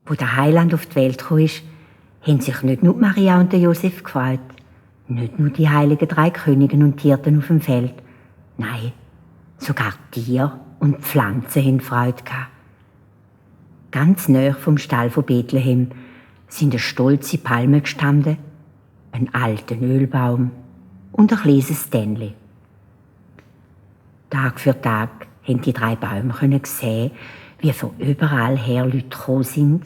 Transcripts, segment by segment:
Wo der Heiland auf die Welt gekommen ist, haben sich nicht nur Maria und der Josef gefreut, nicht nur die heiligen 3 Königen und Hirten auf dem Feld. Nein, sogar Tiere und Pflanzen haben Freude gehabt. Ganz nahe vom Stall von Bethlehem sind eine stolze Palme gestanden, ein alter Ölbaum und ein kleines Ständli. Tag für Tag haben die 3 Bäume sehen, wie von überall her Leute gekommen sind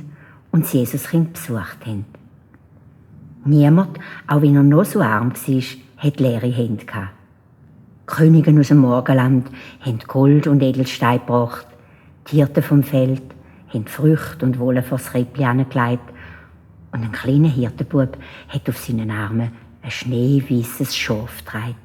und das Jesuskind besucht haben. Niemand, auch wenn er noch so arm war, hat leere Hände gehabt. Die Könige aus dem Morgenland haben Gold und Edelsteine gebracht, die Hirten vom Feld haben Früchte und Wolle vor das Rippli angelegt und ein kleiner Hirtenbub hat auf seinen Armen ein schneeweißes Schaf getragen.